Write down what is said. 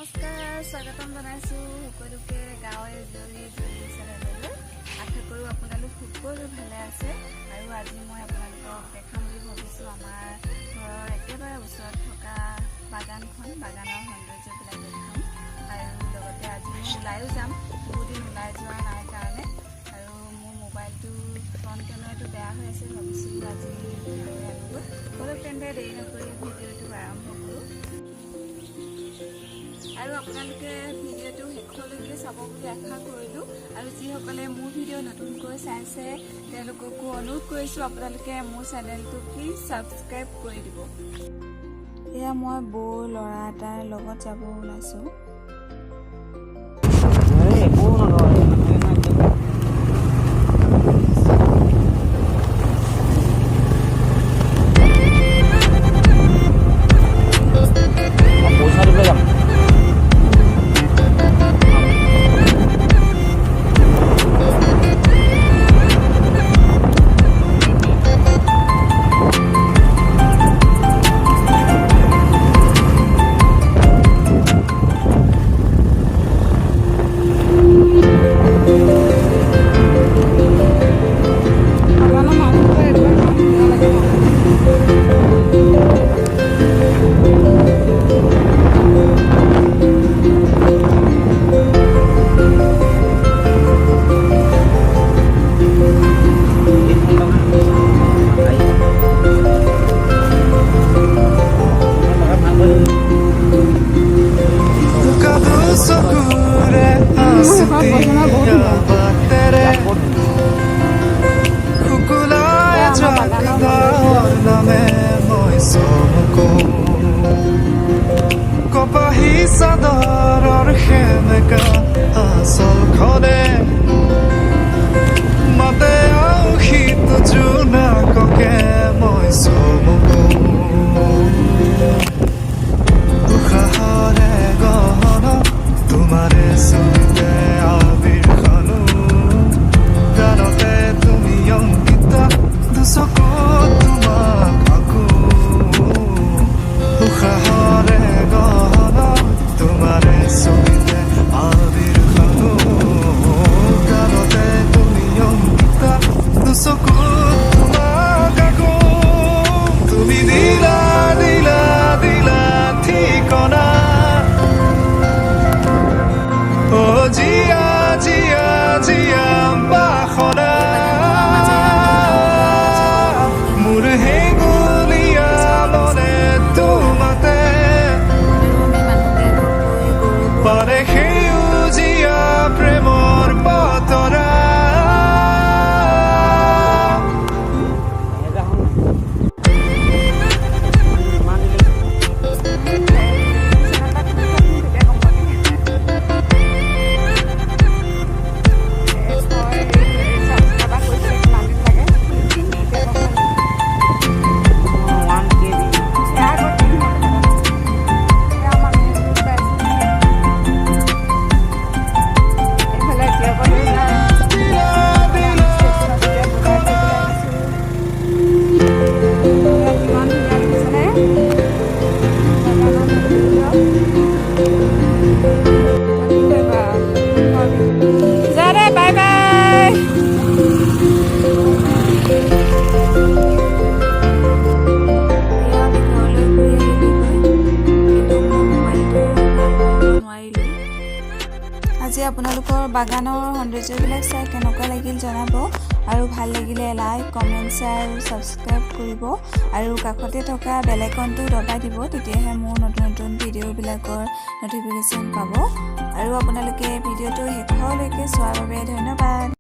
নমস্কাৰ, স্বাগতম জনাইছোঁ সকলোকে গাঁৱে জীয়ৰী জীয়ৰী চেনেললৈ। আশা কৰোঁ আপোনালোক সকলো ভালে আছে। আৰু আজি মই আপোনালোকক দেখাম বুলি ভাবিছোঁ আমাৰ ঘৰৰ একেবাৰে ওচৰত থকা বাগানখন, বাগানৰ সৌন্দৰ্যবিলাক দেখাম। আৰু লগতে আজি মই ওলায়ো যাম, বহুত দিন ওলাই যোৱা নাই কাৰণে। আৰু মোৰ মোবাইলটো ফ্ৰণ্ট কেমেৰাটো বেয়া হৈ আছে, ভাবিছোঁ আজি কৰি আনোগৈ। ব'লক তেন্তে, দেৰি নকৰি ভিডিঅ'টো আৰম্ভ কৰোঁ। আৰু আপোনালোকে ভিডিঅ'টো শেষলৈকে চাব বুলি আশা কৰিলোঁ। আৰু যিসকলে মোৰ ভিডিঅ' নতুনকৈ চাইছে, তেওঁলোককো অনুৰোধ কৰিছোঁ, আপোনালোকে মোৰ চেনেলটো প্লিজ ছাবস্ক্ৰাইব কৰি দিব। এয়া মই বৌৰ ল'ৰা এটাৰ লগত যাব ওলাইছোঁ। একো নধৰে। পইচা দিবলৈ যাম। বাগানৰ মানুহবোৰ একদম ইমান ধুনীয়া লাগে ন? চকুৰে আছুতীয়া বাটেৰে শুকুলাই আমাৰ বাগানৰ ডাৱৰ নামে মই চমকো। কপাহী চাদৰৰ সেমেকা আচলখনে মাতে আউসীত জোনাককে মই চমকো। উশাহৰে গহন তোমাৰে ছবিতে আবিৰ সানো। গানতে তুমি অংকিতা, দুচকুত তোমাক আঁকো। উশাহৰে গহন তোমাৰে ছবিতে আবিৰ সানো। গানতে তুমি অংকিতা, দুচকুত তোমাক আঁকো। তুমি দিলা, দিলা, দিলা ঠিকনা। অ জীয়া, জীয়া, জীয়া বাসনা। মোৰ হেঙুলীয়া মনে তোমাতে আৰু আমি মানুহতে লগ হৈ গৰুবোৰ পাৰে সেউজীয়া প্ৰেমৰ বতৰা। ইমান দিলে। বিচনাপাত তেতিয়া গম পাবি। ছাবস্ক্ৰাইবাৰ কৰিছিলে, কিমান দিন লাগে এতিয়া গম পালি? 1 কেজি। ইয়াৰ আগত কি হ'ল নাজানো। এয়া আমাৰ মেজবোৰ পাইছোঁ। এইফালে জীয়কলৈ যায়। দিলা, আমি দিলা ষ্টেচনত এতিয়া বজাৰ কৰিবলৈ আহিছোঁ। এয়া কিমান ধুনীয়া দেখিছেনে বাগানৰ সৌন্দৰ্য? কি কৰিবা? যা দে, বাই বাই। এয়া আমি ঘৰলৈ ঘূৰি আহিলোগৈ, কিন্তু মোৰ মোবাইলটো ভাল কৰিব নোৱাৰিলোঁ। আজি আপোনালোকৰ বাগানৰ সৌন্দৰ্যবিলাক চাই কেনেকুৱা লাগিল জনাব। আৰু ভাল লাগিলে লাইক, কমেণ্ট, শ্বেয়াৰ আৰু ছাবস্ক্ৰাইব কৰিব। আৰু কাষতে থকা বেল আইকনটো দবাই দিব, তেতিয়াহে মোৰ নতুন নতুন ভিডিঅ'বিলাকৰ ন'টিফিকেশ্যন পাব। আৰু আপোনালোকে ভিডিঅ'টো শেষলৈকে চোৱাৰ বাবে ধন্যবাদ।